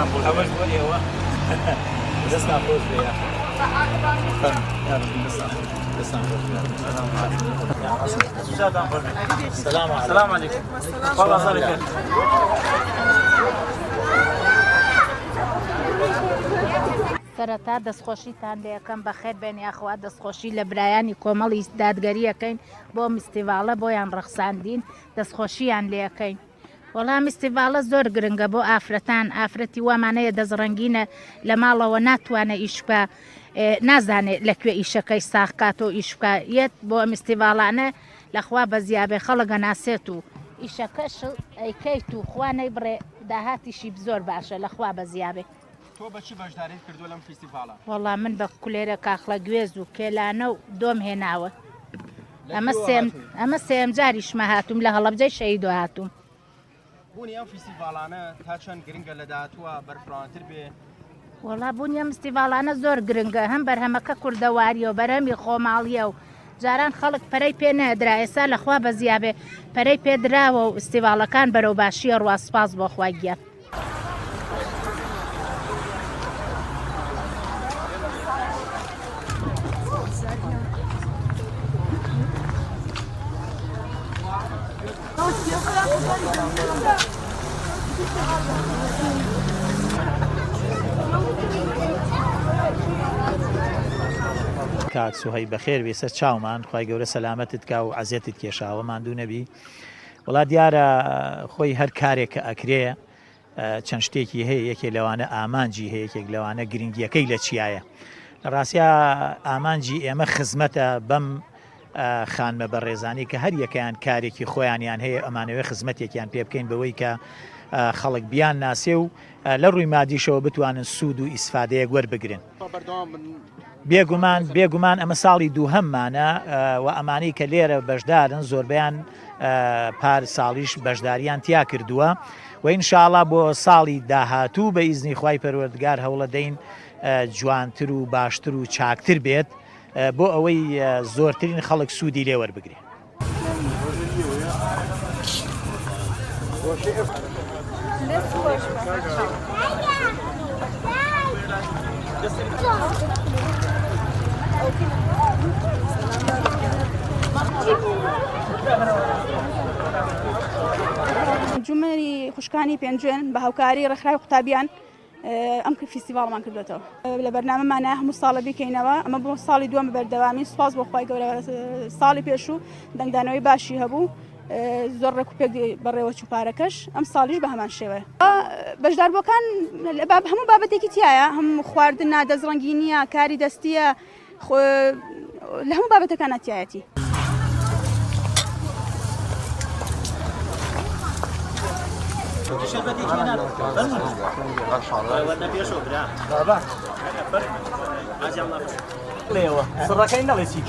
دەستان خۆش ئەمەش بۆ ئێوە دەستان خۆش بێ یاخ دەستان خۆش بێ سلام علیکم سەرەتا دەستخۆشیتان لێ ئەکەم بەخێر بێن یاخوا دەستخۆشی لە برایانی کۆمەڵی دادگەری ئەکەین بۆ میستیڤاڵە بۆیان ڕەخساندین دەستخۆشیان لێ ئەکەین وەڵا میستیڤاڵە زۆر گرنگە بۆ ئافرەتان ئافرەتی وامان هەیە دەستڕەنگینە لە ماڵەوە ناتوانێ ئیش بکا نازانێ لە کوێ ئیشەکەی ساغ کاتۆ ئیش بکا یەت بۆ میستیڤاڵانە لەخوا بەزیابێ خەڵک ئەناسێت و ئیشەکەش ئەیکەیت و خوا نەیبڕێ داهاتیشی زۆر باشە لەخوا بەزیابێ. تۆ بە چ بەشداریت کردووە لەم فیستیڤاڵە؟ وەڵا من بە کولێرە کاخڵە گوێز و کێلانە و دۆم هێناوە. ئەمە سێم ئەمە سێم جاریشمە هاتووم لە هەڵەبجەی شەهیدۆ هاتووم. بوونی ئەم فیستیڤاڵانە تا چەند گرنگە لە داهاتووە بەرفراوانتر بێ؟ وەڵا بوونی ئەم فیستیڤاڵانە زۆر گرنگە هەم بەرهەمەکە کوردەواریە و بەرهەمی خۆماڵیە و جاران خەڵک پەرەی پێ نەدرا ئێستا لەخوا بەزیابێ پەرەی پێ دراوە و فیستیڤاڵەکان بەرەو باشیە ڕوا سوپاس بۆ خوا گیان. کاک سوهەیب بەخێر بێی سەر چاومان خوای گەورە سەلامەتت کا و عەزێتت کێشاوە ماندوو نەبی وەڵا دیارە خۆی هەر کارێک کە ئەکرێ چەند شتێکی هەیە یەکێ لەوانە ئامانجی هەیە یەکێک لەوانە گرنگیەکەی لە چیایە لە ڕاستیا ئامانجی ئێمە خزمەتە بەم خانمە بەڕێزانی کە هەر یەکەیان کارێکی خۆیانیان هەیە ئەمانەوێ خزمەتێکیان پێ بکەین بەوەی کە خەڵک بیان ناسێ و لە ڕووی مادیشەوە بتوانن سوود و ئیسفادەیەک وەربگرن. بێگومان بێگومان ئەمە ساڵی دووهەممانە و ئەمانەی کە لێرە بەشدارن زۆربەیان پار ساڵیش بەشداریان تیا کردووە و ئینشاڵا بۆ ساڵی داهاتوو بە ئیزنی خوای پەروەردگار هەوڵەدەین جوانتر و باشتر و چاکتر بێت بۆ ئەوەی زۆرترین خەڵک سوودی لێ وەربگرێ. ئەنجومەنی خوشکانی پێنجوێن بە هاوکاری ڕێکخراوی قوتابیان ئەم فیستیڤاڵمان کردوێتەوە لە بەرنامەمانە هەموو ساڵە بیکەینەوە ئەمە بۆ ساڵی دووەم بەردەوامی سوپاس بۆ خوای گەورە ساڵی پێشوو دەنگدانەوەی باشی هەبوو زۆر ڕێک و پێک بەڕێوە چوو پارەکەش ئەم ساڵیش بە هەمان شێوەیە بەشداربووەکان هەموو بابەتێکی تایە هەم خواردن نادەستڕەنگی نییە کاری دەستیە لە هەموو بابەتەکانە تایەتی. سڕەکەی نەڵێ چی